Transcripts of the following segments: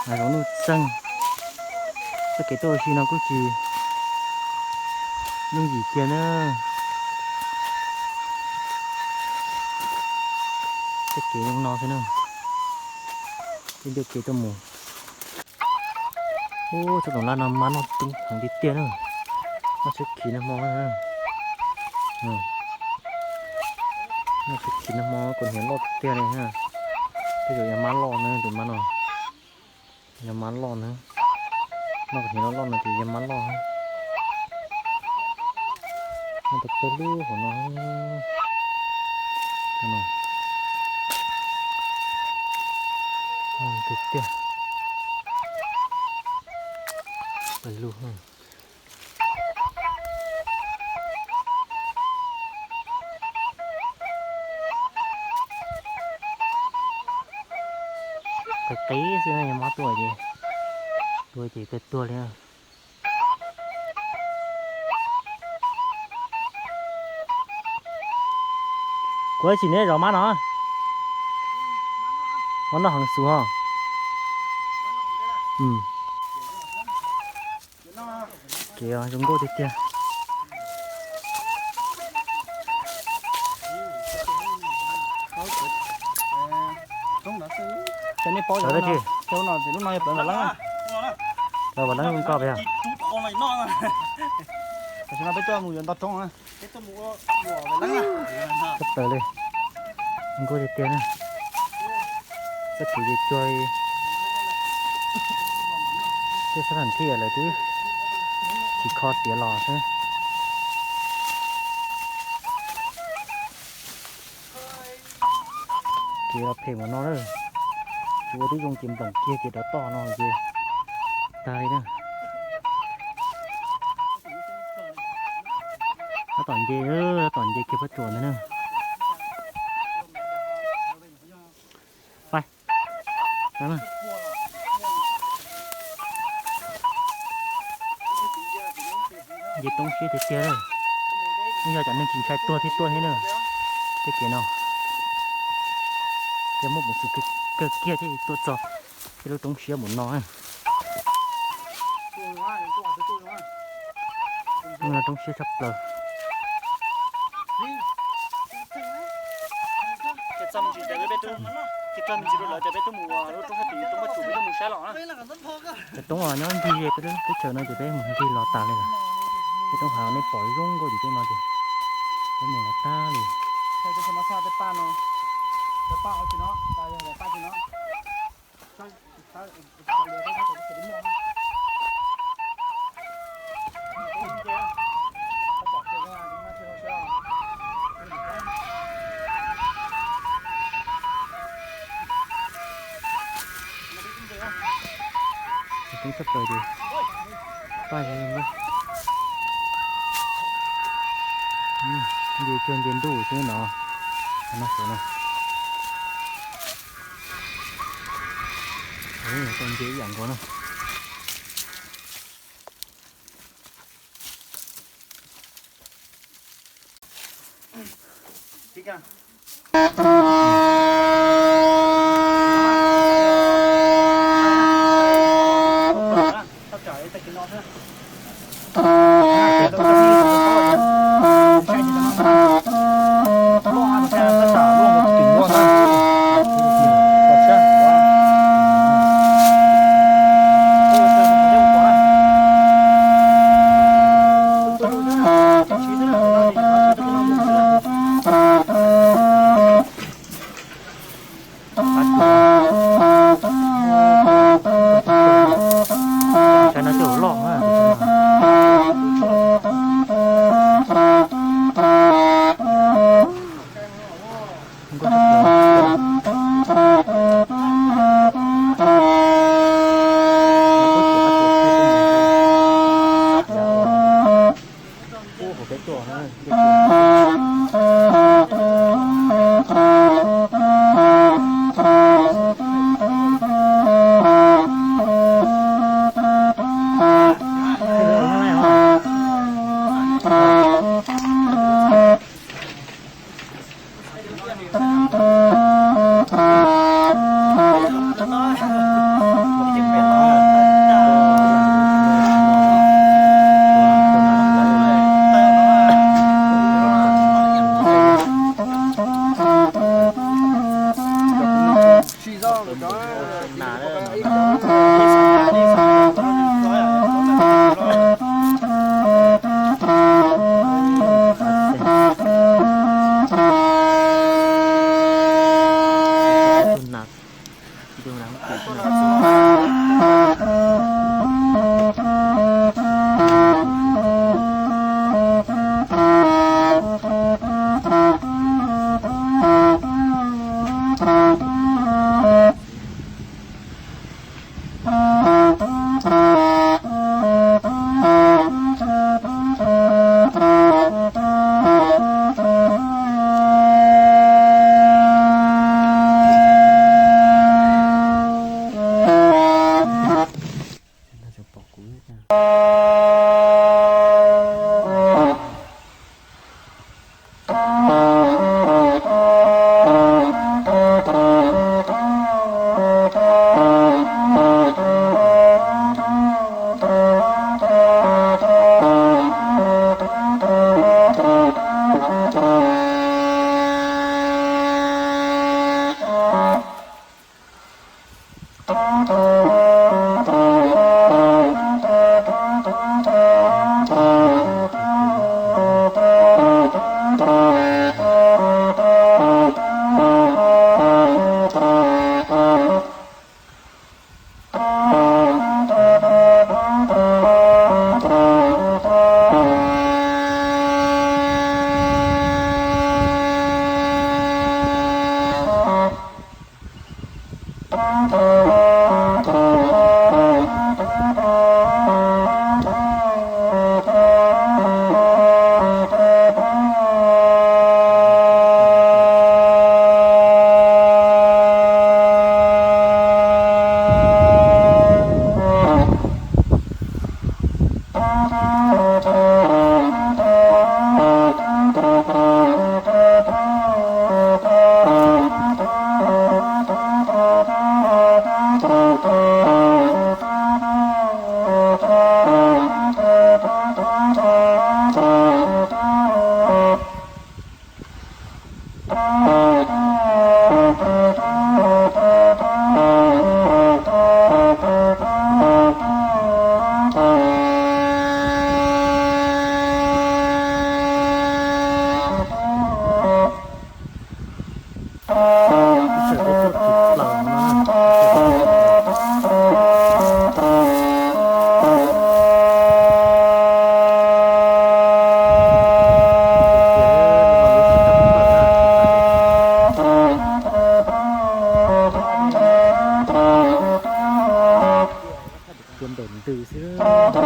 Hav zoov nuj txeeg, txoj kev tuaj ua si no kuj tsis yooj yim kiag na. Txoj kev zoo no xwb na, tej ntiaj kev tuaj mus. Ub, txoj toom laj no mas noj coob heev tiag tiag na. Noj tsheb khiv nag hmo, noj tsheb khiv nag hmo kuv hniav loj tiag tiag li. Tej zaum yog mab loj na, tus mab no yog mab loj na. Noj kuv hniav loj loj no ces yog mab loj na. Noj tau pawg lug hauv no. Tiag tiag, pawg lug. Qis qis xwb, yog mob tuaj ces, tuaj ces kawg tuag li. Kuv tsis neb zov mab no, mob noj heev xus ho. Kev zoo nkauj tiag tiag. Cov nej paub, lub no yog plawv Vam Leeb. Plawv Vam Leeb zoo nkauj tiag. Tam sim no peb tuaj mus yuav nto roob. Tshaj plaws li, zoo nkauj tiag tiag na. Txoj kev ces cuag li tej sab tham thij lawv twb tsis kho tiav los xwb. Kev los phem mus no na, tsis ua tib zoo ces nploom kiag ces rov toj no ces tag li na. Tab tom nce, tab tom nce kiag phab tsuas ntawd na. Nce roob siab tiag tiag, yog cov neeg tsis ntshai tuag thiaj tuaj thiab na. Tej kev no yog muaj peev xwm kawg kiag thiaj tuaj txog tej lub roob siab mus no. Roob siab tshaj plaws. Ces txog me ntsis tias peb, peb tub, ces txog me ntsis rau lawv tias peb tub mus lub roob sab tid, roob Vaj Tsum, peb tub mus saib los na. Cov roob uas nyob ncig peb lub teb chaws no ces peb mus ncig los tas li lawm. Peb roob hav nej pom zoo nkauj tim tej no ces peb mus los tag li. Tshaj plaws ces paj zoo nkauj. Nce cuag nce ntuj xwb no. No saum no. Tau nce ib yam nkaus na. Saib no coj loj na. Ub, hauv peb tuaj na, Tua ntaim ntws xwb.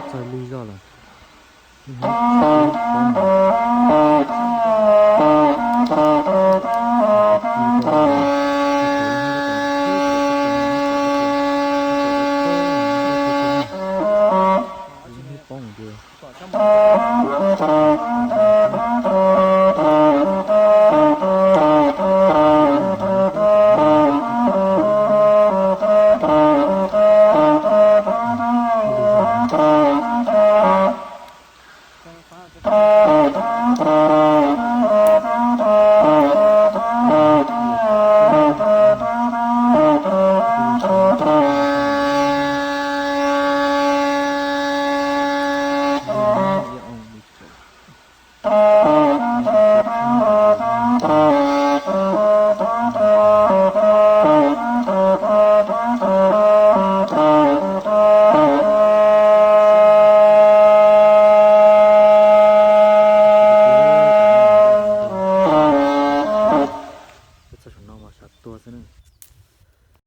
Txog lig zog lawm.